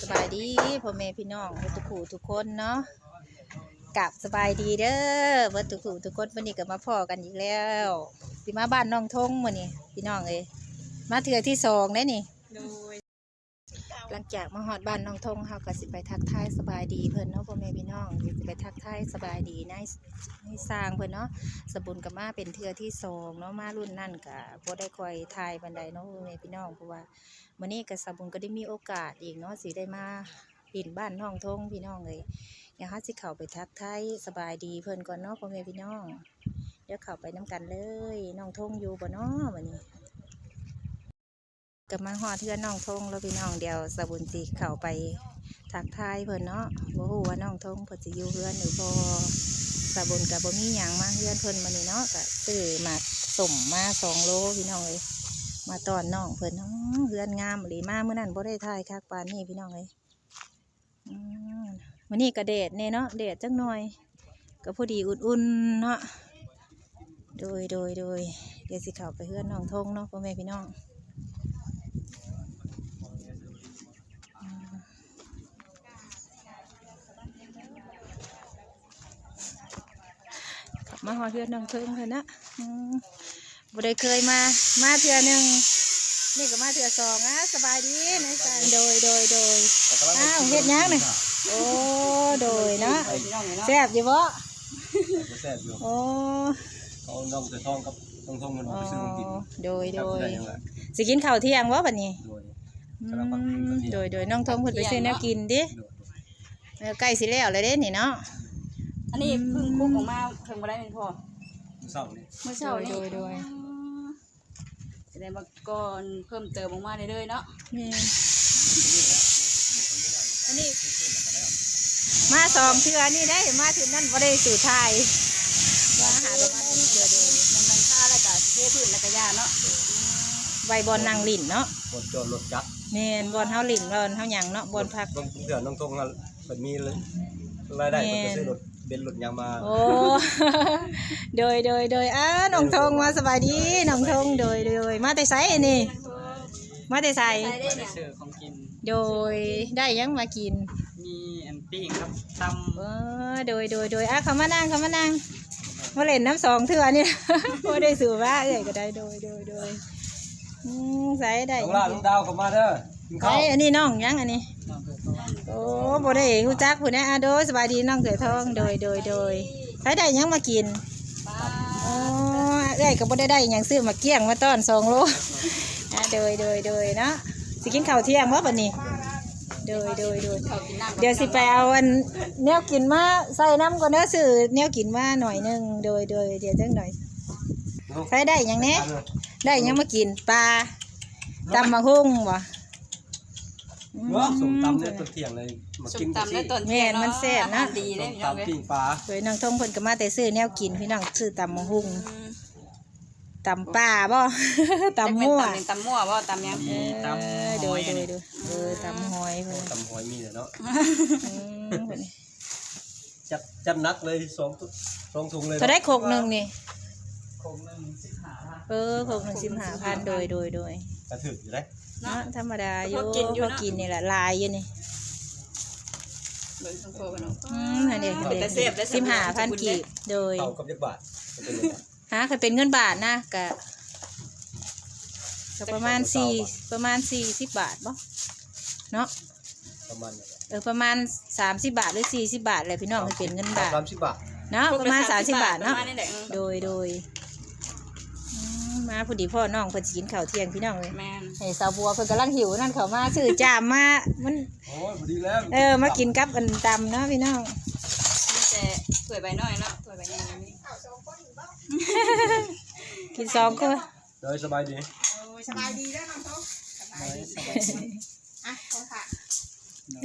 ສະບາຍດີພໍ່ແມ່ພີ່ນ້ອງເບິດທຸກຜູ້ທຸກຄົນເນາະ ກາບສະບາຍດີເດີເບິດທຸກຜູ້ທຸກຄົນ. ມື້ນີ້ກໍມາພໍ້ກັນອີກແລ້ວ ຊິມາບ້ານນ້ອງທົງມື້ນີ້ພີ່ນ້ອງເອີຍ ມາເທື່ອທີສອງເດ້ນີ້. ໂດຍ ຫຼັງຈາກມາຮອດບ້ານນ້ອງທົງ ເຮົາກໍຊິໄປທັກທາຍສະບາຍດີເພິ່ນເນາະພໍ່ແມ່ພີ່ນ້ອງ ຊິໄປທັກທາຍສະບາຍດີນາຍ ນາຍຊ່າງເພິ່ນເນາະ. ສາວບຸນກໍມາເປັນເທື່ອທີສອງເນາະ ມາລຸ້ນນັ້ນກໍບໍ່ໄດ້ຄ່ອຍຖ່າຍປານໃດເນາະພໍ່ແມ່ພີ່ນ້ອງ ເພາະວ່າ ມື້ນີ້ກໍສາວບຸນກໍໄດ້ມີໂອກາດອີກເນາະ ຊິໄດ້ມາຫຼິ້ນບ້ານນ້ອງທົງພີ່ນ້ອງເອີຍ. ດຽວເຮົາຊິເຂົ້າໄປທັກທາຍສະບາຍດີເພິ່ນກ່ອນເນາະພໍ່ແມ່ພີ່ນ້ອງ ດຽວເຂົ້າໄປນຳກັນເລີຍ. ນ້ອງທົງຢູ່ບໍ່ເນາະມື້ນີ້? ກໍມາຮອດເຮືອນນ້ອງທົງແລ້ວພີ່ນ້ອງ ດຽວສາວບຸນຊິເຂົ້າໄປທັກທາຍເພິ່ນເນາະ. ບໍ່ຮູ້ວ່ານ້ອງທົງເພິ່ນຊິຢູ່ເຮືອນຫຼືບໍ່. ສາວບຸນກໍບໍ່ມີຫຍັງມາເຮືອນເພິ່ນມື້ນີ້ເນາະ ກໍຊື້ໝາກສົ້ມມາສອງໂລພີ່ນ້ອງເອີຍ ມາຕ້ອນນ້ອງເພິ່ນ. ເຮືອນງາມອີ່ຫຼີ ມາມື້ນັ້ນບໍ່ໄດ້ຖ່າຍຄັກປານນີ້ພີ່ນ້ອງເອີຍ. ອືມ ມື້ນີ້ກໍແດດແດ່ເນາະ ແດດຈັກໜ່ອຍ ກໍພໍດີອຸ່ນໆເນາະ. ໂດຍ ໂດຍ ໂດຍ ດຽວຊິເຂົ້າໄປເຮືອນນ້ອງທົງເນາະພໍ່ແມ່ພີ່ນ້ອງ. ເຂົ້າມາຮອດເຮືອນນ້ອງເທິງເພິ່ນນະ. ອືມ ບໍ່ໄດ້ເຄີຍມາ ມາເທື່ອໜຶ່ງ ນີ້ກໍມາເທື່ອສອງ. ອາ ສະບາຍດີນາຍຊ່າງ. ໂດຍ ໂດຍ ໂດຍ. ອ້າວ ເຮັດຫຍັງນີ້? ໂອ້ ໂດຍເນາະ. ແຊບຢູ່ບໍ່? ແຊບຢູ່. ໂອ້ ເອົານ້ອງເສືອທອງກັບນ້ອງທົງເພິ່ນໄປຊື້ຂອງກິນ. ໂດຍ ໂດຍ. ຊິກິນເຂົ້າທ່ຽງບໍ່ບັດນີ້? ໂດຍ. ອືມ ໂດຍ ໂດຍ. ນ້ອງທົງເພິ່ນໄປຊື້ແນວກິນຕິ? ໂດຍ. ເອີ ໃກ້ຊິແລ້ວແລ້ວເດ້ນີ້ເນາະ. ອັນນີ້ເພິ່ງຄຸກອອກມາເຖິງບໍ່ໄດ້ແມ່ນບໍ່? ມື້ເຊົ້ານີ້ ມື້ເຊົ້ານີ້. ໂດຍ ໂດຍ ໂດຍ. ອືມ ສະແດງວ່າກ່ອນເພີ່ມເຕີມອອກມາເລື້ອຍໆເນາະ. ແມ່ນ ອັນນີ້ມາສອງເທື່ອນີ້ໄດ້ ມາເທື່ອນັ້ນບໍ່ໄດ້ສູ່ຖ່າຍ ມາຫາປະມານເທື່ອເດີ. ມັນ ມັນຄາແລ້ວກະເທພື້ນແລ້ວກະຢ່າເນາະ ໄວ້ບ່ອນນັ່ງຫຼິ້ນເນາະ ບ່ອນຈອດລົດຈັກ. ແມ່ນ ບ່ອນເຮົາຫຼິ້ນ ບ່ອນເຮົາຫຍັງເນາະ ບ່ອນພັກ. ບາງເທື່ອນ້ອງທົງ ເພິ່ນມີລາຍໄດ້ ແມ່ນ ເພິ່ນກໍຊື້ລົດເບັນລົດຫຍັງມາ. ໂອ້ ໂດຍ ໂດຍ ໂດຍ. ອ້າ ນ້ອງທົງ ມາສະບາຍດີນ້ອງທົງ. ໂດຍ ໂດຍ ໂດຍ. ມາແຕ່ໃສອັນນີ້? ມາແຕ່ໃສ? ມາແຕ່ຊື້ຂອງກິນ. ໂດຍ ໄດ້ຫຍັງມາກິນ? ມີອັນປີ້ງກັບຕຳ. ເອີ ໂດຍ ໂດຍ ໂດຍ. ອ່າ ເຂົ້າມານັ່ງ ເຂົ້າມານັ່ງ ມາຫຼິ້ນນຳສອງເທື່ອນີ້ ບໍ່ໄດ້ສູ່ວ່າເອື້ອຍກໍໄດ້. ໂດຍ ໂດຍ ໂດຍ. ອືມ ໃສໄດ້ ນ້ອງຫຼ້າ ນ້ອງດາວ ເຂົ້າມາເດີ ກິນເຂົ້າ. ໃສ ອັນນີ້ນ້ອງຫຍັງອັນນີ້? ໂອ້ ບໍ່ໄດ້ຮູ້ຈັກຜູ້ໃດ. ອ່າ ໂດຍ ສະບາຍດີນ້ອງເສືອທອງ. ໂດຍ ໂດຍ ໂດຍ. ໃສໄດ້ຫຍັງມາກິນ? ໂອ້ ເອື້ອຍກໍບໍ່ໄດ້ໄດ້ຫຍັງ ຊື້ໝາກກ້ຽງມາຕ້ອນສອງໂລ. ອ່າ ໂດຍ ໂດຍ ໂດຍເນາະ. ຊິກິນເຂົ້າທ່ຽງບໍ່ບັດນີ້? ໂດຍ ໂດຍ ໂດຍ. ດຽວຊິໄປເອົາອັນແນວກິນມາໃສ່ນຳກ່ອນເດີ ຊື້ແນວກິນມາໜ້ອຍໜຶ່ງ. ໂດຍ ໂດຍ ດຽວຈັກໜ້ອຍ. ໃສໄດ້ຫຍັງແດ່? ໄດ້ຫຍັງມາກິນ? ປາ ຕຳໝາກຫຸ່ງບໍ່? ເນາະ ສົ້ມຕຳໃນຕອນທ່ຽງເລີຍ ມາກິນ ສົ້ມຕຳໃນຕອນທ່ຽງເນາະ. ແມ່ນ ມັນແຊບນະ ອາຫານດີເດ້ ສົ້ມຕຳ ພີ່ນ້ອງເອີຍ ປີ້ງປາ. ໂດຍ ນ້ອງທົງເພິ່ນກໍມາແຕ່ຊື້ແນວກິນພີ່ນ້ອງ ຊື້ຕຳໝາກຫຸ່ງ. ອືມ ຕຳປາບໍ່? ຕຳມົວ ຕຳໝົວບໍ່? ຕຳຫຍັງ? ເອີ ຕຳຫອຍ ໂດຍ ໂດຍ ໂດຍ. ເອີ ຕຳຫອຍເພິ່ນ ຕຳຫອຍມີແຫຼະເນາະ. ອືມ ຈັດ ຈັດໜັກເລີຍ ສອງ ສອງຖົງເລີຍ. ເທົ່າໃດຄົກໜຶ່ງນີ້? ຄົກໜຶ່ງສິບຫ້າພັນ. ເອີ ຄົກໜຶ່ງສິບຫ້າພັນ. ໂດຍ ໂດຍ ໂດຍ. ກໍຖືກຢູ່ເດ້ເນາະ ທຳມະດາຢູ່ ພໍກິນຢູ່ເນາະ ພໍກິນນີ້ແຫຼະ ຫຼາຍຢູ່ນີ້. ເບິ່ງທາງໂຄເນາະ. ອືມ ຫັ້ນເດ້ ເປັນຕາແຊບເດ້ ສິບຫ້າພັນກີບ. ໂດຍ ເທົ່າກັບຈັກບາດ? ຫາ ຄັນເປັນເງິນບາດນະ ກະ ກະປະມານສີ່ ປະມານສີ່ສິບບາດບໍ່ເນາະ? ປະມານນັ້ນແຫຼະ ເອີ ປະມານສາມສິບບາດ ຫຼື ສີ່ສິບບາດແຫຼະພີ່ນ້ອງ ຄັນເປັນເງິນບາດ ສາມສິບບາດເນາະ ປະມານສາມສິບບາດເນາະ. ປະມານນີ້ແຫຼະ ອືມ ໂດຍ ໂດຍ. ອືມ ມາພໍດີພໍ້ນ້ອງເພິ່ນຊິກິນເຂົ້າທ່ຽງພີ່ນ້ອງເອີຍ. ແມ່ນ ໃຫ້ສາວບົວເພິ່ນກຳລັງຫິວນັ້ນເຂົ້າມາ ຊື້ຈາມມາ ມັນ ໂອ້ຍ ພໍດີແລ້ວ. ເອີ ມາກິນກັບອັນຕຳເນາະພີ່ນ້ອງ. ມີແຕ່ຖ້ວຍໃບນ້ອຍເນາະ ຖ້ວຍໃບໃຫຍ່ມີ ກິນສອງຄົນ. ໂດຍ ສະບາຍດີ. ໂດຍ ສະບາຍດີເດີນ້ອງໂທ. ສະບາຍດີ. ອ່ະ ຂອງຝາກ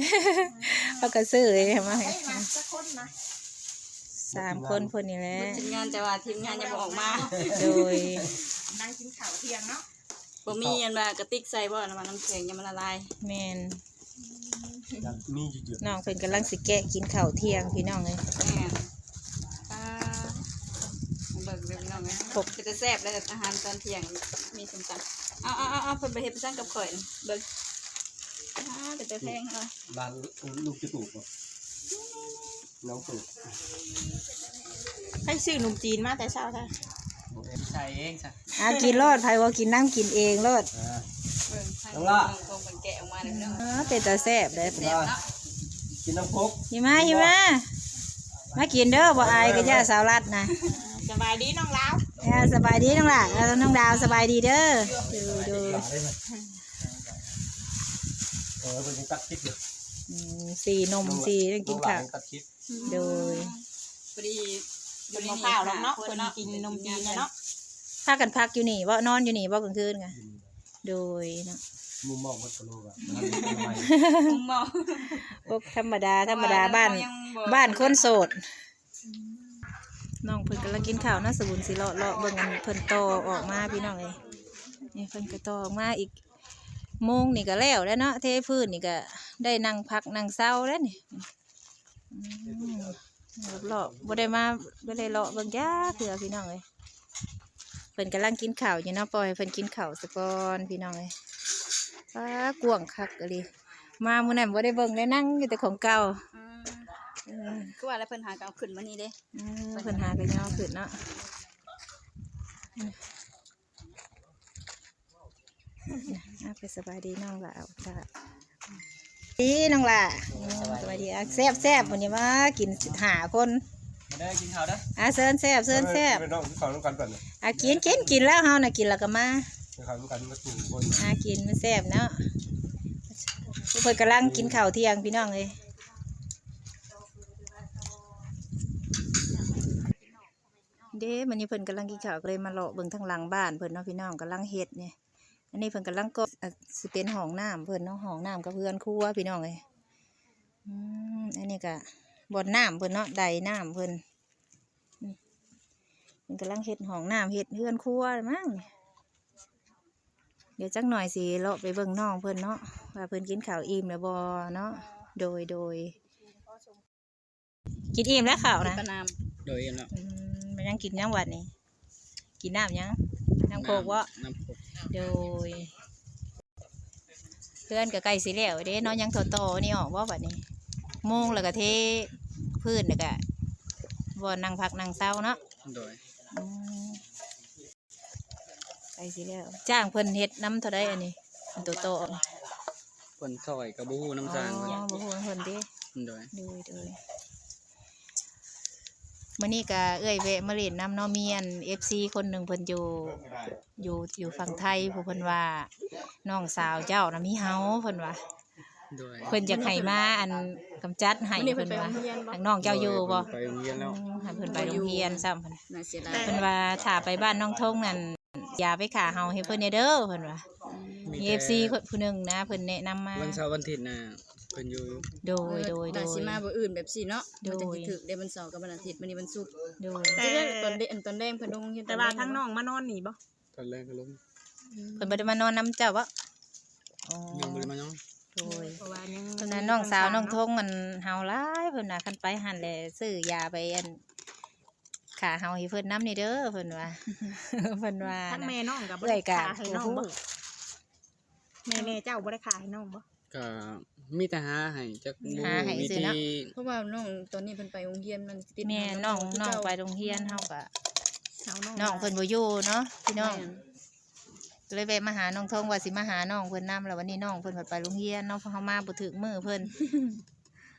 ເຮົາກໍຊື້ມາໃຫ້ ມາຈັກຄົນນະ? ສາມຄົນພຸ້ນນີ້ແຫຼະ ທີມງານ ແຕ່ວ່າທີມງານຍັງບໍ່ອອກມາ. ໂດຍ ນັ່ງກິນເຂົ້າທ່ຽງເນາະ. ບໍ່ມີອັນວ່າກະຕິກໃສ່ບໍ່ ນ້ຳແຂງຍັງມັນລະລາຍ. ແມ່ນ ມີຢູ່ໆ ນ້ອງເພິ່ນກຳລັງຊິແກະກິນເຂົ້າທ່ຽງພີ່ນ້ອງເອີຍ. ແມ່ນ ອ່າ ເບິ່ງເດີພີ່ນ້ອງເອີຍ ເປັນຕາແຊບເລີຍ ອາຫານຕອນທ່ຽງມີສົ້ມຕຳ. ເອົາໆໆ ເພິ່ນໄປເຮັດໄປຊັ້ນກັບຂ້ອຍ ເບິ່ງ ອ່າ ເປັນຕາແພງເນາະ ຮ້ານລູກຈະຕູກບໍ່ ນ້ອງຕູກ ໃຜຊື້ໜົມຈີນມາແຕ່ເຊົ້າແທ້ ໃສ່ເອງຊະ ອ່າ ກິນໂລດ ໃຜບໍ່ກິນນ້ຳກິນເອງໂລດ ອ່າ ເບິ່ງ ນ້ອງຫຼ້າ ເບິ່ງເພິ່ນແກະອອກມາແລ້ວເນາະ ອ່າ ເປັນຕາແຊບເດ້ ກິນນ້ຳຄົກ ຫິມາ ຫິມາ ມາກິນເດີ ບໍ່ອາຍກະຢ່າ ສາວລັດນະ ສະບາຍດີນ້ອງລາວ ເອີ ສະບາຍດີນ້ອງຫຼ້າ ເອີ ນ້ອງດາວ ສະບາຍດີເດີ ໂດຍ ໂດຍ ເອີ ເພິ່ນຍັງຕັດຄລິບຢູ່ ອືມ ສີ່ໜຸ່ມ ສີ່ ຍັງກິນຂ້າວ ຕັດຄລິບ ໂດຍ ພໍດີ ເພິ່ນບໍ່ພາວດອກເນາະ ເພິ່ນກິນນົມຈີນແລ້ວເນາະ ພາກັນພັກຢູ່ນີ້ບໍ່ ນອນຢູ່ນີ້ບໍ່ກາງຄືນກະ ໂດຍເນາະ ມຸມມອງໝົດກະໂລກະ ມຸມມອງ ພວກທຳມະດາ ທຳມະດາ ບ້ານ ບ້ານຄົນໂສດ ນ້ອງເພິ່ນກຳລັງກິນເຂົ້າເນາະ ສະບຸນຊິເລາະ ເລາະເບິ່ງອັນເພິ່ນຕໍ່ອອກມາພີ່ນ້ອງເອີຍ ນີ້ເພິ່ນກະຕໍ່ອອກມາອີກ ໂມງນີ້ກະແລ້ວແລ້ວເນາະ ເທພື້ນນີ້ກະໄດ້ນັ່ງພັກນັ່ງເຊົາແລ້ວນີ້ ອືມ ເລາະ ບໍ່ໄດ້ມາ ບໍ່ໄດ້ເລາະເບິ່ງຈັກເທື່ອພີ່ນ້ອງເອີຍ ເພິ່ນກຳລັງກິນເຂົ້າຢູ່ເນາະ ປ່ອຍໃຫ້ເພິ່ນກິນເຂົ້າສາກ່ອນພີ່ນ້ອງເອີຍ ປາ ກວ້າງຄັກອີ່ຫຼີ ມາມື້ນັ້ນບໍ່ໄດ້ເບິ່ງໄດ້ນັ່ງຢູ່ແຕ່ຂອງເກົ່າ ອືມ ເອີ ຄືວ່າແລ້ວເພິ່ນຫາກະເອົາຂຶ້ນມານີ້ເດ້ ເອີ ເພິ່ນຫາກະເອົາຂຶ້ນເນາະ ອືມ ອ່ະ ໄປສະບາຍດີນ້ອງຫຼ້າ ເອົາຈ້າ ດີນ້ອງຫຼ້າ ສະບາຍດີ ສະບາຍດີ ອ່ະ ແຊບໆ ມື້ນີ້ມາກິນຫ້າຄົນ ມາເດີ ກິນເຂົ້າເດີ ອ່ະ ເຊີນແຊບ ເຊີນແຊບ ເອີ ພີ່ນ້ອງກິນເຂົ້ານຳກັນກ່ອນ ອ່ະ ກິນ ກິນ ກິນແລ້ວ ເຮົານະກິນແລ້ວກະມາ ກິນເຂົ້ານຳກັນໝົດທຸກຄົນ ອ່ະ ກິນມັນແຊບເນາະ ເພິ່ນກຳລັງກິນເຂົ້າທ່ຽງພີ່ນ້ອງເອີຍ ເດ້ ມື້ນີ້ເພິ່ນກຳລັງກິນເຂົ້າ ກະເລີຍມາເລາະເບິ່ງທາງຫຼັງບ້ານເພິ່ນເນາະພີ່ນ້ອງ ກຳລັງເຮັດນີ້ ອັນນີ້ເພິ່ນກຳລັງກໍ່ ອາ ຊິເປັນຫ້ອງນ້ຳເພິ່ນເນາະ ຫ້ອງນ້ຳກັບເຮືອນຄົວພີ່ນ້ອງເອີຍ ອືມ ອັນນີ້ກະບ່ອນນ້ຳເພິ່ນເນາະ ໄດນ້ຳເພິ່ນ ອືມ ເພິ່ນກຳລັງເຮັດຫ້ອງນ້ຳ ເຮັດເຮືອນຄົວແລ້ວມັ້ງ ດຽວຈັກໜ້ອຍຊິເລາະໄປເບິ່ງນ້ອງເພິ່ນເນາະ ວ່າເພິ່ນກິນເຂົ້າອີ່ມແລ້ວບໍ່ເນາະ ໂດຍ ໂດຍ. ກິນອີ່ມແລ້ວເຂົ້ານະ ກິນປານ້ຳ ໂດຍ ອີ່ມແລ້ວ ອືມ ມັນຍັງກິນຫຍັງບັດນີ້ ກິນນ້ຳຫຍັງ ນ້ຳໂຄກບໍ່ ນ້ຳ ນ້ຳໂຄກ ໂດຍ ເຮືອນກະໃກ້ຊິແລ້ວເດ້ເນາະ ຍັງຕໍ່ໆ ນີ້ອອກບໍ່ບັດນີ້ ມຸງແລ້ວກະເທພື້ນ ແລ້ວກະບ່ອນນັ່ງພັກນັ່ງເຊົາເນາະ ໂດຍ ອືມ. ໃກ້ຊິແລ້ວ ຈ້າງເພິ່ນເຮັດນຳເທົ່າໃດອັນນີ້ ອັນໂຕໂຕນີ້ ເພິ່ນຊ່ອຍກະບໍ່ຮູ້ນຳຊ່າງເພິ່ນ ອໍ ບໍ່ຮູ້ນຳເພິ່ນຕິ ໂດຍ ໂດຍ ໂດຍ ມື້ນີ້ກະເອື້ອຍແວະມາຫຼິ້ນນຳເນາະ ມີອັນເອັຟຊີຄົນໜຶ່ງເພິ່ນຢູ່ ຢູ່ ຢູ່ຝັ່ງໄທ ຜູ້ເພິ່ນວ່າ ນ້ອງສາວເຈົ້ານະມີເຫົາ ເພິ່ນວ່າ ໂດຍ ເພິ່ນຢາກໃຫ້ມາອັນກຳຈັດໃຫ້ ມື້ນີ້ເພິ່ນໄປໂຮງຮຽນບໍ່ ເພິ່ນວ່າ ທາງນ້ອງເຈົ້າຢູ່ບໍ່ ເພິ່ນໄປໂຮງຮຽນແລ້ວ ອືມ ໃຫ້ເພິ່ນໄປໂຮງຮຽນຊ້ຳ ເພິ່ນວ່າຖ້າໄປບ້ານນ້ອງທົງນັ້ນ ຢ່າໄປຂ້າເຫົາໃຫ້ເພິ່ນແດ່ເດີ ເພິ່ນວ່າ ອືມ ມີ ມີແຕ່ ເອັຟຊີຄົນ ຜູ້ໜຶ່ງນະ ເພິ່ນແນະນຳມາ ວັນເສົາວັນອາທິດນະ ເພິ່ນຢູ່ ໂດຍ ເອີ ໂດຍ ໂດຍ ວ່າຊິມາມື້ອື່ນແບບຊີ້ເນາະ ໂດຍ ມັນຈັ່ງຊິຖືກເດ້ ວັນເສົາກັບວັນອາທິດ ມື້ນີ້ວັນສຸກ ໂດຍ ແຕ່ຕອນເດ ຕອນແລງເພິ່ນລົງໂຮງຮຽນ ແຕ່ວ່າທາງນ້ອງມານອນນີ້ບໍ່? ຕອນແລກກໍລົງ ອືມ ເພິ່ນບໍ່ໄດ້ມານອນນຳເຈົ້າບໍ່? ອໍ ຍັງບໍ່ໄດ້ມານອນ ໂດຍ ເພາະວ່າຍັງ ເພິ່ນວ່ານ້ອງສາວນ້ອງທົງ ອັນເຫົາຫຼາຍ ເພິ່ນວ່າຄັນໄປຫັ້ນແຫຼະ ຊື້ຢາໄປອັນຂ້າເຫົາໃຫ້ເພິ່ນນຳແດ່ເດີ ເພິ່ນວ່າ ເພິ່ນວ່າ ທາງແມ່ນ້ອງກໍບໍ່ໄດ້ຂ້າໃຫ້ນ້ອງບໍ່? ແມ່ ແມ່ເຈົ້າບໍ່ໄດ້ຂ້າໃຫ້ນ້ອງບໍ່? ກະມີແຕ່ຫາໃຫ້ ຈັກ ຫາໃຫ້ ບໍ່ຮູ້ວິທີ ເພາະວ່ານ້ອງຕອນນີ້ເພິ່ນໄປໂຮງຮຽນ ມັນຕິດ ແມ່ນ ນ້ອງ ນ້ອງໄປໂຮງຮຽນ ເຮົາກະ ເອົານ້ອງ ນ້ອງເພິ່ນບໍ່ຢູ່ເນາະ ພີ່ນ້ອງ ແມ່ນ ກໍເລີຍແວະມາຫານ້ອງທົງ ວ່າຊິມາຫານ້ອງເພິ່ນນຳ ແລ້ວວັນນີ້ນ້ອງເພິ່ນພັດໄປໂຮງຮຽນເນາະ ເຮົາມາບໍ່ຖືກມື້ເພິ່ນ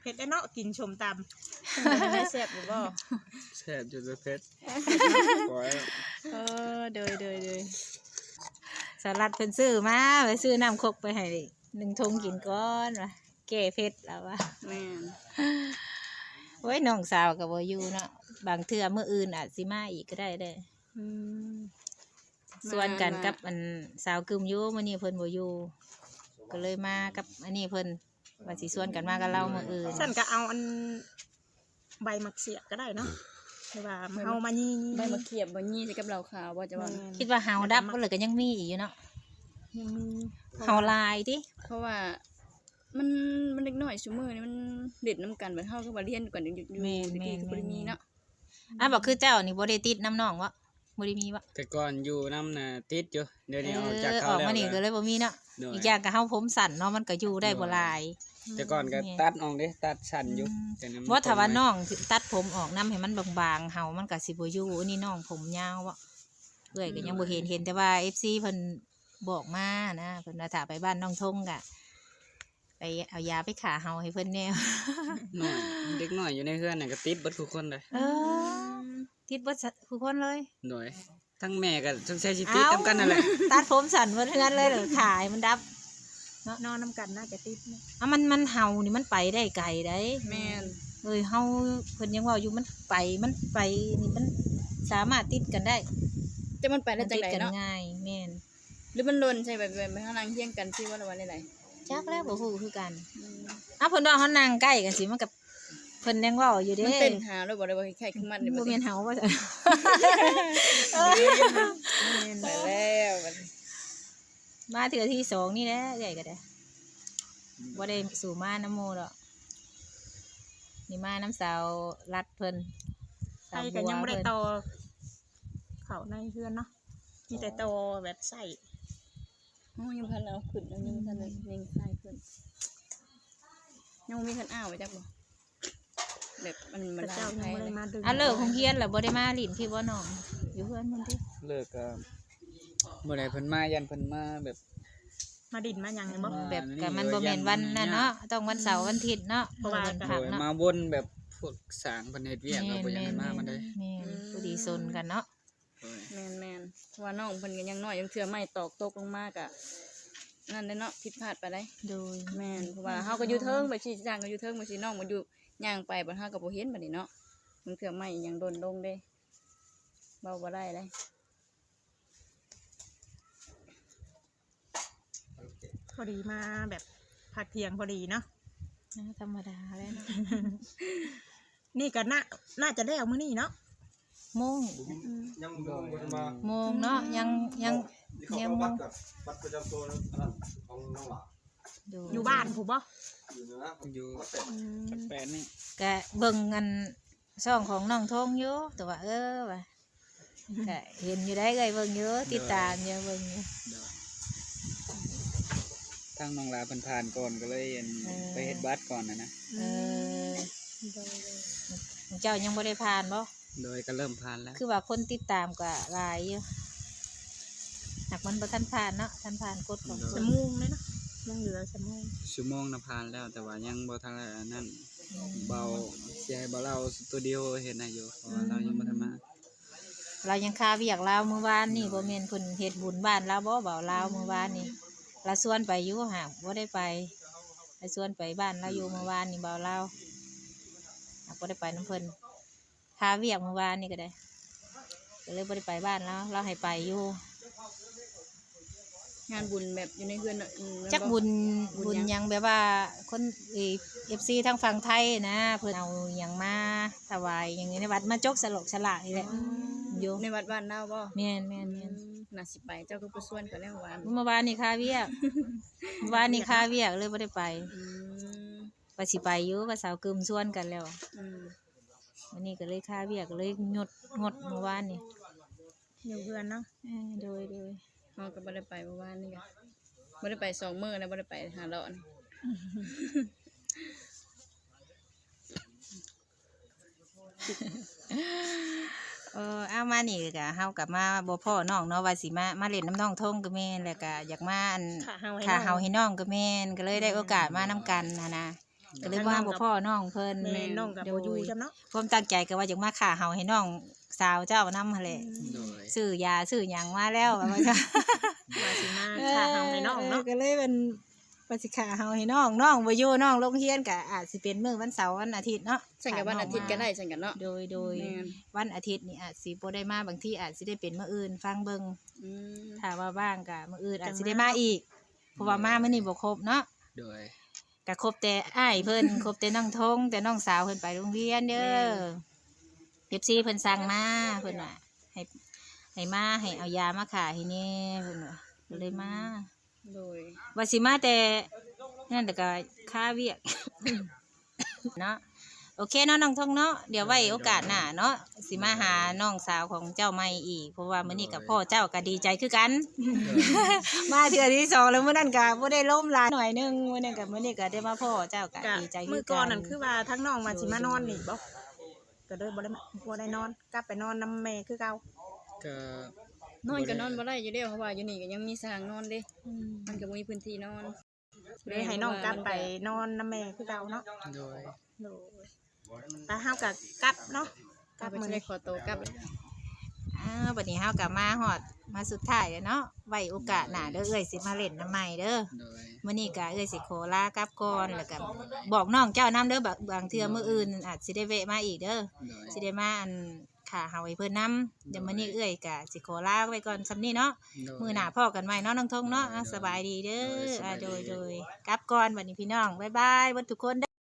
ເຜັດແດ່ເນາະ ກິນສົ້ມຕຳ ເປັນຈັ່ງໃດ ແຊບຢູ່ບໍ່? ແຊບຢູ່ ແຕ່ເຜັດ ບໍ່ໄດ້ ເອີ ໂດຍ ໂດຍ ໂດຍ ສະຫຼັດເພິ່ນຊື້ມາ ໄປຊື້ນ້ຳຄົກໄປໃຫ້ໜຶ່ງຖົງກິນກ່ອນວ່າ ແກ້ເຜັດລາວວ່າ ແມ່ນ ໂອ້ຍ ນ້ອງສາວກໍບໍ່ຢູ່ເນາະ ບາງເທື່ອມື້ອື່ນອາດຊິມາອີກກໍໄດ້ເດ້ ອືມ ຊວນກັນກັບອັນສາວກຶມຢູ່ ມື້ນີ້ເພິ່ນບໍ່ຢູ່ ກໍເລີຍມາກັບອັນນີ້ເພິ່ນ ວ່າຊິຊວນກັນມາກັບລາວມື້ອື່ນ ຊັ້ນກໍເອົາອັນໃບໝາກສຽບກໍໄດ້ເນາະ ຫຼືວ່າເຮົາມາຢີ່ ໃບໝາກຂຽບ ມາຢີ່ໃສ່ກັບເຫຼົ້າຂາວບໍ່ ຈະວ່າ ແມ່ນ ຄິດວ່າເຫົາດັບບໍ່ ຫຼືກໍຍັງມີອີກຢູ່ເນາະ ຍັງມີ ເຫົາຫຼາຍຕິ ເພາະວ່າມັນ ມັນເດັກນ້ອຍຊຸມື້ນີ້ມັນຫຼິ້ນນຳກັນ ບັດເຮົາກໍວ່າຮຽນຢູ່ກັນຢູ່ ຢູ່ ແມ່ນ ແມ່ນ ແມ່ນ ບໍ່ໄດ້ມີເນາະ ອັນບໍ່ຄືເຈົ້ານີ້ບໍ່ໄດ້ຕິດນຳນ້ອງບໍ່? ບໍ່ໄດ້ມີບໍ່? ແຕ່ກ່ອນຢູ່ນຳນະຕິດຢູ່ ດຽວນີ້ອອກຈາກເຂົາແລ້ວ ເອີ ອອກມານີ້ກໍເລີຍບໍ່ມີເນາະ. ໂດຍ ອີກຢ່າງກໍເຮົາຜົມສັ້ນເນາະ ມັນກໍຢູ່ໄດ້ບໍ່ຫຼາຍ. ໂດຍ ອືມ ແຕ່ກ່ອນກໍ ແມ່ນ ຕັດອອກເດ້ ຕັດສັ້ນຢູ່ ອືມ ແຕ່ນັ້ນ ບໍ່ ຖ້າວ່ານ້ອງຕັດຜົມອອກນຳໃຫ້ມັນບາງໆ ເຮົາມັນກໍຊິບໍ່ຢູ່. ອັນນີ້ນ້ອງຜົມຍາວບໍ່? ເອື້ອຍກໍຍັງບໍ່ເຫັນ ໂດຍ ເຫັນແຕ່ວ່າເອັຟຊີເພິ່ນບອກມານະ ເພິ່ນວ່າຖ້າໄປບ້ານນ້ອງທົງກໍ ໄປເອົາຢາໄປຂ້າເຫົ່າໃຫ້ເພິ່ນແດ່. ນ້ອຍ ເດັກນ້ອຍຢູ່ໃນເຮືອນນັ້ນກໍຕິດເບິດທຸກຄົນເດ້. ເອີ ອືມ ຕິດເບິດ ຊະ ທຸກຄົນເລີຍ. ໂດຍ ທັງແມ່ກໍສົງໄສຊິຕິດນຳກັນນັ້ນແຫຼະ. ເອົ້າ ຕັດຜົມສັ້ນເບິດເຮືອນເລີຍ ຂາໃຫ້ມັນດັບເນາະ. ນອນນຳກັນໜ້າຈະຕິດເນາະ. ເອົາ ມັນ ມັນເຫົ່ານີ້ມັນໄປໄດ້ໄກໃດ໋. ແມ່ນ ເອີຍ ເຮົາ ເພິ່ນຍັງເວົ້າຢູ່ ມັນໄປ ມັນໄປນີ້ ມັນສາມາດຕິດກັນໄດ້. ແຕ່ມັນໄປໄດ້ຈັ່ງໃດເນາະ? ມັນຕິດກັນງ່າຍ. ແມ່ນ. ຫຼືມັນຫຼົ່ນໃສ່ແບບ ແບບເຮົານັ່ງຮຽງກັນຊີ້ບໍ່ ຫຼືວ່າແນວໃດ? ຈັກແລ້ວ ບໍ່ຮູ້ຄືກັນ. ອືມ ເອົາ ເພິ່ນວ່າເຮົານັ່ງໃກ້ກັນຊີ້ ມັນກໍ ເພິ່ນຍັງເວົ້າຢູ່ເດ້. ມັນເຕັ້ນຫາໂລດບໍ່ ຫຼືວ່າຄ້າຍໆຄືມັນນີ້? ບໍ່ແມ່ນເຮົາວ່າຊັ້ນ. ແມ່ນ ໄປແລ້ວບັດນີ້ ມາເທື່ອທີສອງນີ້ແຫຼະ ເອື້ອຍກໍໄດ້ ອືມ ບໍ່ໄດ້ສູ່ມານຳໝູ່ດອກ. ນີ້ມານຳສາວລັດເພິ່ນ ໃຜກໍຍັງບໍ່ໄດ້ຕໍ່ເຂົ້າໃນເຮືອນເນາະ. ມີແຕ່ຕໍ່ແບບໃຊ້ ເຮົາຍັງບໍ່ທັນເອົາຂຶ້ນ ຍັງບໍ່ທັນໄດ້ເລັ່ງໃສ່ຂຶ້ນ ຍັງບໍ່ມີຄັນອ້າວໄປຈັກບໍ່ ແບບມັນ ມັນ ເຂົາເຈົ້າຍັງບໍ່ໄດ້ມາດຶງ. ອ່າ ເລີກໂຮງຮຽນແລ້ວບໍ່ໄດ້ມາຫຼິ້ນພີ້ບໍ່ນ້ອງ? ຢູ່ເຮືອນເພິ່ນຕິ? ເລີກກໍບໍ່ໄດ້ ເພິ່ນມາ ຢ້ານເພິ່ນມາແບບ ມາດິນມາຫຍັງນີ້ບໍ່? ມາ ແບບກໍມັນບໍ່ແມ່ນວັນນັ້ນເນາະ ຕ້ອງວັນເສົາ ອືມ ວັນອາທິດເນາະ ເພາະວ່າເພິ່ນພັກເນາະ. ໂດຍ ມາວົນແບບພວກຊ່າງເພິ່ນເຮັດວຽກ ແມ່ນ ກໍບໍ່ຢາກໃຫ້ມາ ແມ່ນ ປານໃດ. ແມ່ນ ອືມ ພໍດີຊົນກັນເນາະ. ໂດຍ ແມ່ນໆ ເພາະວ່ານ້ອງເພິ່ນກໍຍັງນ້ອຍ ບາງເທື່ອໄມ້ຕອກຕົກລົງມາກໍນັ້ນແຫຼະເນາະ ຜິດພາດໄປໄດ໋. ໂດຍ ແມ່ນ ເພາະວ່າເຮົາກໍຢູ່ເທິງ ແບບຊີ້ ຊ່າງກໍຢູ່ເທິງ ບາງທີນ້ອງມັນຢູ່ ຍ່າງໄປ ບັດເຮົາກໍບໍ່ເຫັນ ບັດນີ້ເນາະ ບາງເທື່ອໄມ້ຫຍັງຫຼົ່ນລົງເດ້ ເວົ້າບໍ່ໄດ້ເດ້. ພໍດີມາແບບພັກທ່ຽງພໍດີເນາະ. ອ່າ ທຳມະດາແຫຼະເນາະ. ນີ້ກໍໜ້າ ໜ້າຈະແລ້ວມື້ນີ້ເນາະ. ໂມງ ອືມ ຍັງບໍ່ ຍັງບໍ່ທັນມາ ໂມງເນາະ ອືມ ຍັງ ຍັງ ຍັງ ບັດ ບັດປະຈຳຕົວອັນນັ້ນຂອງນ້ອງຫຼ້າ. ໂດຍ ຢູ່ບ້ານພຸ້ນບໍ່? ຢູ່ນະ ຢູ່ ອືມ ແປດນີ້ ກະເບິ່ງອັນຊ່ອງຂອງນ້ອງທົງຢູ່ ແຕ່ວ່າ ເອີ ວ່າ ກະເຫັນຢູ່ໄດ໋ ເອື້ອຍເບິ່ງຢູ່ ໂດຍ ຕິດຕາມຢູ່ ເບິ່ງຢູ່. ໂດຍ ທາງນ້ອງຫຼ້າເພິ່ນຜ່ານກ່ອນ ກໍເລີຍອັນ ເອີ ໄປເຮັດບັດກ່ອນນະນະ. ເອີ ອືມ ໂດຍ ໂດຍ ເຈົ້າຍັງບໍ່ໄດ້ຜ່ານບໍ່? ໂດຍ ກໍເລີ່ມຜ່ານແລ້ວ ຄືວ່າຄົນຕິດຕາມກໍຫຼາຍຢູ່ ຫາກມັນບໍ່ທັນຜ່ານເນາະ ທັນຜ່ານກົດຂອງ ໂດຍ ເພິ່ນ. ຊົ່ວໂມງເລີຍເນາະ ຍັງເຫຼືອຊົ່ວໂມງ. ຊົ່ວໂມງນະຜ່ານແລ້ວ ແຕ່ວ່າຍັງບໍ່ທັນອັນນັ້ນ ອືມ ເບົາ ຊິໃຫ້ເບົາລາວສະຕູດິໂອເຮັດໃຫ້ຢູ່ ເພາະວ່າ ອືມ ລາວຍັງບໍ່ທັນມາ ລາວຍັງຄາວຽກລາວ. ມື້ວານນີ້ ໂດຍ ບໍ່ແມ່ນເພິ່ນເຮັດບຸນບ້ານລາວບໍ່ ເບົາລາວ? ອືມ ມື້ວານນີ້ລາວຊວນໄປຢູ່ ຫາກບໍ່ໄດ້ໄປ ລາວຊວນໄປບ້ານລາວຢູ່ ໂດຍ ມື້ວານນີ້ເບົາລາວ ຫາກບໍ່ໄດ້ໄປນຳເພິ່ນ. ຄາວຽກມື້ວານນີ້ກໍໄດ້ ກໍເລີຍບໍ່ໄດ້ໄປບ້ານລາວ ລາວໃຫ້ໄປຢູ່. ງານບຸນແບບຢູ່ໃນເຮືອນເນາະ. ອືມ ຈັກບຸນ ບຸນຫຍັງ ບຸນຫຍັງ ແບບວ່າຄົນ ເອີ ເອັຟຊີທາງຝັ່ງໄທນະ ເພິ່ນເອົາຫຍັງມາຖວາຍຫຍັງໃນວັດ ມາຈົກສະຫຼອກສະຫຼາກນີ້ແຫຼະ. ອືມ ຢູ່ໃນວັດບ້ານລາວບໍ່? ແມ່ນໆໆ. ອືມ ໜ້າຊິໄປ ເຈົ້າຄືບໍ່ຊວນຂ້ອຍແລ້ວວານ? ມື້ວານນີ້ຄາວຽກ ວານນີ້ຄາວຽກ ເລີຍບໍ່ໄດ້ໄປ. ອືມ ວ່າຊິໄປຢູ່ ວ່າສາວກຶມຊວນກັນແລ້ວ. ອືມ ວັນນີ້ກໍເລີຍຄາວຽກ ກໍເລີຍງົດ ງົດມື້ວານນີ້ ຢູ່ເຮືອນເນາະ. ເອີ ໂດຍໆ ເຮົາກໍບໍ່ໄດ້ໄປມື້ວານນີ້ ກໍບໍ່ໄດ້ໄປສອງມື້ແລ້ວ ບໍ່ໄດ້ໄປຫາເລາະນີ້. ເອີ ເອົາ ມານີ້ກໍ ເຮົາກໍມາບໍ່ພໍ້ນ້ອງເນາະ ວ່າຊິມາ ມາຫຼິ້ນນຳນ້ອງທົງກໍແມ່ນ ແລ້ວກໍຢາກມາ ອັນ ຂ້າເຫົ່າໃຫ້ນ້ອງ ຂ້າເຫົ່າໃຫ້ນ້ອງກໍແມ່ນ ກໍເລີຍໄດ້ໂອກາດມານຳກັນຫັ້ນນະ. ກໍເລີຍບໍ່ ບໍ່ພໍ້ນ້ອງເພິ່ນ. ແມ່ນ ນ້ອງກໍບໍ່ຢູ່ຊ້ຳເນາະ. ຄວາມຕັ້ງໃຈກໍວ່າຢາກມາຂ້າເຫົ່າໃຫ້ນ້ອງສາວເຈົ້ານຳຫັ້ນແຫຼະ. ອືມ ໂດຍ ຊື້ຢາຊື້ຫຍັງມາແລ້ວ ວ່າຊັ້ນ ວ່າຊິມາຂ້າເຫົ່າໃຫ້ນ້ອງເນາະ. ເອີ ກໍເລີຍເປັນ ວ່າຊິຂ້າເຫົ່າໃຫ້ນ້ອງ ນ້ອງບໍ່ຢູ່ ນ້ອງລົງຮຽນ ກໍອາດຊິເປັນມື້ວັນເສົາ ວັນອາທິດເນາະ. ຊັ້ນກໍວັນອາທິດກໍໄດ້ ຊັ້ນກໍເນາະ. ໂດຍໆ ແມ່ນ ວັນອາທິດນີ້ອາດຊິບໍ່ໄດ້ມາ ບາງທີອາດຊິໄດ້ເປັນມື້ອື່ນ ຟັງເບິ່ງ. ອືມ ຖ້າວ່າວ່າງກໍມື້ອື່ນອາດຊິໄດ້ມາອີກ ເພາະວ່າມາມື້ນີ້ບໍ່ຄົບເນາະ. ໂດຍ ກໍຄົບແຕ່ອ້າຍເພິ່ນ ຄົບແຕ່ນ້ອງທົງ ແຕ່ນ້ອງສາວເພິ່ນໄປໂຮງຮຽນເດີ. ແມ່ນ ເອັຟຊີເພິ່ນສັ່ງມາ ເພິ່ນວ່າໃຫ້ ໃຫ້ມາ ໃຫ້ເອົາຢາມາຂ້າໃຫ້ແດ່ ເພິ່ນວ່າ ກໍເລີຍມາ. ໂດຍ ວ່າຊິມາແຕ່ນັ້ນ ແຕ່ກໍຄາວຽກເນາະ. ໂອເຄເນາະ ນ້ອງທົງເນາະ ດຽວໄວ້ໂອກາດໜ້າເນາະ ຊິມາຫານ້ອງສາວຂອງເຈົ້າໃໝ່ອີກ ເພາະວ່າມື້ນີ້ກໍພໍ້ເຈົ້າກໍດີໃຈຄືກັນ ມາເທື່ອທີສອງແລ້ວ ມື້ນັ້ນກໍບໍ່ໄດ້ລົມຫຼາຍໜ້ອຍໜຶ່ງ ມື້ນັ້ນກໍ ມື້ນີ້ກໍໄດ້ມາພໍ້ເຈົ້າກໍດີໃຈຄືກັນ. ມື້ກ່ອນນັ້ນຄືວ່າທາງນ້ອງວ່າຊິມານອນນີ້ບໍ່? ກໍເລີຍບໍ່ໄດ້ ບໍ່ໄດ້ນອນ ກັບໄປນອນນຳແມ່ຄືເກົ່າ. ກໍນອນກໍນອນບໍ່ໄດ້ຢູ່ແລ້ວ ເພາະວ່າຢູ່ນີ້ກໍຍັງມີຊ່າງນອນເດ້ ມັນກໍບໍ່ມີພື້ນທີ່ນອນ ເລີຍໃຫ້ນ້ອງກັບໄປນອນນຳແມ່ຄືເກົ່າເນາະ. ໂດຍ ໂດຍ ໄປ ເຮົາກໍກັບເນາະ ກັບ ມື້ນີ້ຂໍໂຕກັບ. ອ້າວ ບັດນີ້ເຮົາກໍມາຮອດ ມາສຸດທ້າຍແລ້ວເນາະ ໄວ້ໂອກາດໜ້າເດີ ເອື້ອຍຊິມາຫຼິ້ນນຳໃໝ່ເດີ. ໂດຍ ມື້ນີ້ກໍເອື້ອຍຊິຂໍລາກັບກ່ອນ ແລ້ວກໍບອກນ້ອງເຈົ້ານຳເດີ ບາງ ບາງເທື່ອມື້ອື່ນອາດຊິໄດ້ແວະມາອີກເດີ ຊິໄດ້ມາ ອັນ ຄ່າເຮົາໃຫ້ເພິ່ນນຳ. ດຽວມື້ນີ້ເອື້ອຍກະຊິຂໍລາໄວ້ກ່ອນສ່ຳນີ້ເນາະ ໂດຍ ມື້ໜ້າພໍ້ກັນໃໝ່ເນາະ ນ້ອງທົງເນາະ. ໂດຍ ສະບາຍດີເດີ. ໂດຍ ໂດຍ ກັບກ່ອນບັດນີ້ພີ່ນ້ອງ ບາຍບາຍເບິດທຸກຄົນເດີ.